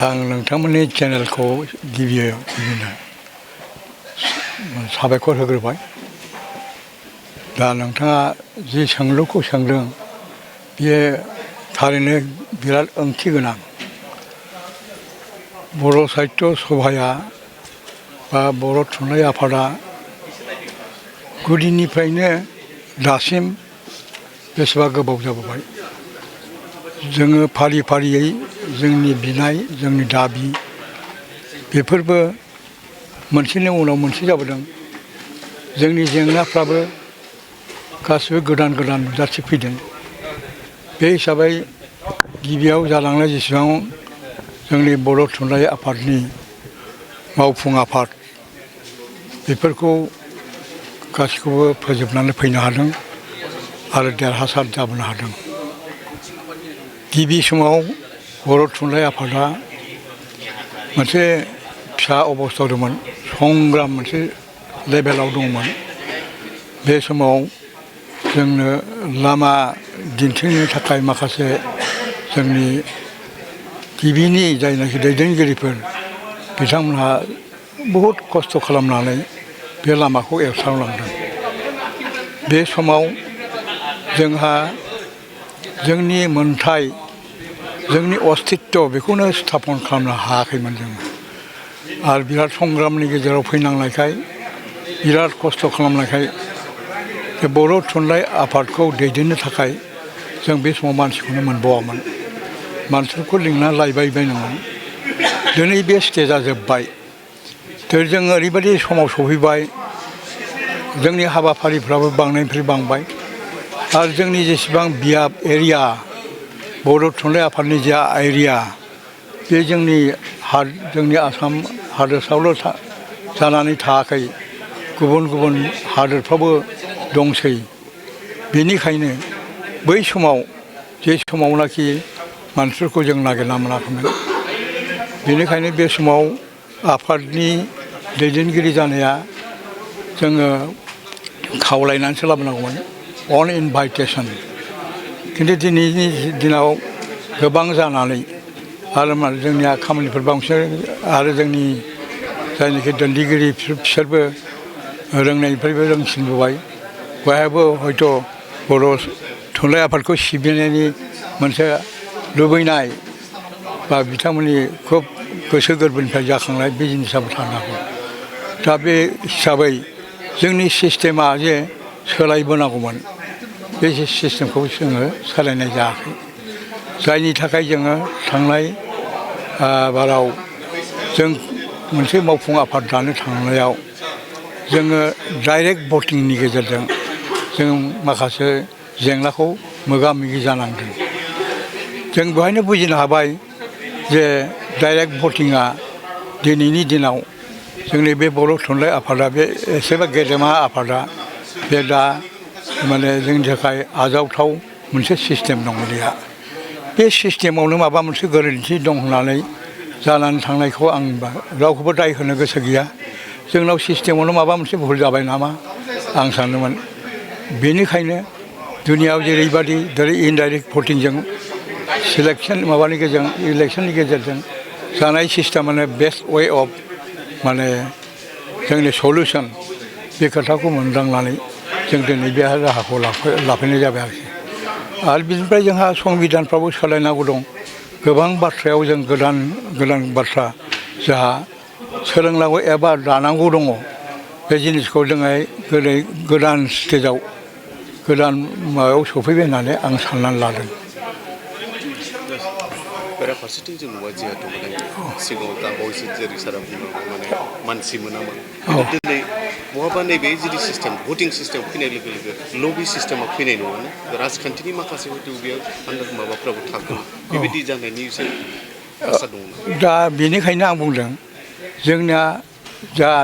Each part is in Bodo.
आं नोंथांमोननि चेनेलखौ गिबियाव साबायखर होग्रोबाय। दा नोंथाङा जि सोंलुखौ सोंदों बेयो थारैनो बिराद ओंथि गोनां। बर' साहित्य सभाया बा बर' थुनलाइ आफादा गुदिनिफ्रायनो दासिम बेसेबा गोबाव जाबोबाय। जोङो फारि फारियै जोंनि बिनाय जोंनि दाबि बेफोरबो मोनसेनि उनाव मोनसे जाबोदों। जोंनि जेंनाफ्राबो गासिबो गोदान गोदान नुजाथिफैदों। बे हिसाबै गिबियाव जालांनाय जेसेबां जोंनि बर' थुनलाइ आफादनि मावफुं आफाद बेफोरखौ गासैखौबो फोजोबनानै फैनो हादों आरो देरहासार जाबोनो हादों। गिबि समाव बर' थुनलाइ आफादा मोनसे फिसा अबस्थायाव दंमोन, संग्राम मोनसे लेभेलाव दंमोन। बे समाव जोंनो लामा दिन्थिनो थाखाय माखासे जोंनि गिबिनि जायनाखि दैदेनगिरिफोर बिथांमोनहा बहुद खस्थ' खालामनानै बे लामाखौ एवस्रांलांदों। बे समाव जोंहा जोंनि मोन्थाय जोंनि अस्तित्व बेखौनो स्थापन खालामनो हायाखैमोन जोङो। आरो बिराद संग्रामनि गेजेराव फैनांनायखाय बिराद खस्थ' खालामनायखाय बे बर' थुनलाइ आफादखौ दैदेननो थाखाय जों बे समाव मानसिखौनो मोनबावामोन। मानसिफोरखौ लिंना लायबायबायनांगोन। दिनै बे स्टेजआ जोब्बाय। जों ओरैबायदि समाव सफैबाय जोंनि हाबाफारिफ्राबो बांनायनिफ्राय बांबाय आरो जोंनि जेसेबां बियाब एरिया बर' थुनलाइ आफादनि जा एरिया बे जोंनि आसाम हादोरसायावल' जानानै थायाखै, गुबुन गुबुन हादोरफ्रावबो दंसै। बेनिखायनो बै समाव जे समावनाखि मानसिफोरखौ जों नागिरना मोनाखैमोन, बेनिखायनो बे समाव आफादनि दैदेनगिरि जानाया जोङो खावलायनानैसो लाबोनांगौमोन, अन इनभाइटेसन। खिन्थु दिनैनि दिनाव गोबां जानानै आरो जोंनिया खामानिफोर बांसिन आरो जोंनि जायनाखि दैदेनगिरि बिसोरबो रोंनायनिफ्रायबो रोंसिनबोबाय। बयहाबो हयथ' बर' थुनलाइ आफादखौ सिबिनायनि मोनसे लुबैनाय बा बिथांमोननि खुब गोसो गोरबोनिफ्राय जाखांनाय बे जिनिसाबो थानो हागौ। दा बे हिसाबै जोंनि सिस्टेमा जे सोलायबोनांगौमोन, बे सिस्टेमखौ जोङो सोलायनाय जायाखै। जायनि थाखाय जोङो थांनाय बाराव जों मोनसे मावफुं आफाद दानो थांनायाव जोङो डाइरेक्ट भटिंनि गेजेरजों जों माखासे जेंनाखौ मोगा मोगि जानांदों। जों बेवहायनो बुजिनो हाबाय जे डाइरेक्ट भटिंआ दिनैनि दिनाव जोंनि बे बर' थुनलाइ आफादा बे एसेबा गेदेमा आफादा बे दा माने जोंनि थाखाय आजावथाव मोनसे सिस्टेम नंलिया। बे सिस्टेमावनो माबा मोनसे गोरोन्थि दं होननानै जानानै थांनायखौ आं रावखौबो दाय होनो गोसो गैया। जोंनाव सिस्टेमावनो माबा मोनसे भुल जाबाय नामा आं सानोमोन। बेनिखायनो दुनियाव जेरैबायदि इनडाइरेक्ट भटिंजों इलेक्सननि गेजेरजों जानाय सिस्टेमानो बेस्ट वे अफ माने जोंनि सलिउसन, बे खोथाखौ मोनदांनानै जों दिनै बे राहाखौ लाफैनाय जाबाय आरोखि। आरो बिनिफ्राय जोंहा संबिधानफ्राबो सोलायनांगौ दं। गोबां बाथ्रायाव जों गोदान गोदान बाथ्रा जोंहा सोलोंनांगौ एबा दानांगौ दङ। बे जिनिसखौ जोङो गोदान स्टेजाव गोदान माबायाव सफैबाय होननानै आं साननानै लादों। बेराफारसेथिं जों नुबाय जिहेतु माने सिगाङाव दा बावैसो जेरै सारा बुंनांगौ माने मानसि मोनामोन। दिनै बहाबा नैबे जिदि सिस्टेम भटिं सिस्टेम फैनाय लोगो लोगो लबि सिस्टेमा फैनाय नङानो, राजखान्थिनि माखासे हयथ' बेयाव माबाफ्राबो थागोन, बेबायदि जानायनि एसे आसा दङ। दा बेनिखायनो आं बुंदों जोंनिया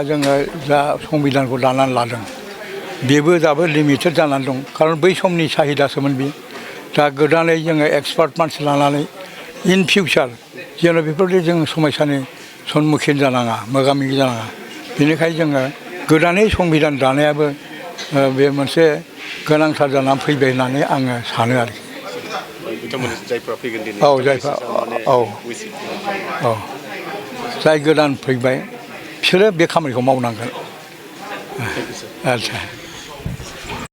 जोङो संबिधानखौ दानानै लादों बेबो दाबो लिमिटेड जानानै दं। खारन बै समनि साहिदासोमोन बे। दा गोदानै जोङो एक्सपार्ट मानसि लानानै इन फिउचार जेन' बेफोरबायदि जों समयसानि सन्मुखीन जानाङा, मोगा मोगि जानाङा। बेनिखायनो जोङो गोदानै संबिधान दानायाबो बे मोनसे गोनांथार जानानै फैबाय होननानै आङो सानो आरोखि। बिथांमोननि जायफ्रा फैगोन दिनै औ जायफ्रा औ औ जाय गोदान फैबाय बिसोरो बे खामानिखौ मावनांगोन आदसा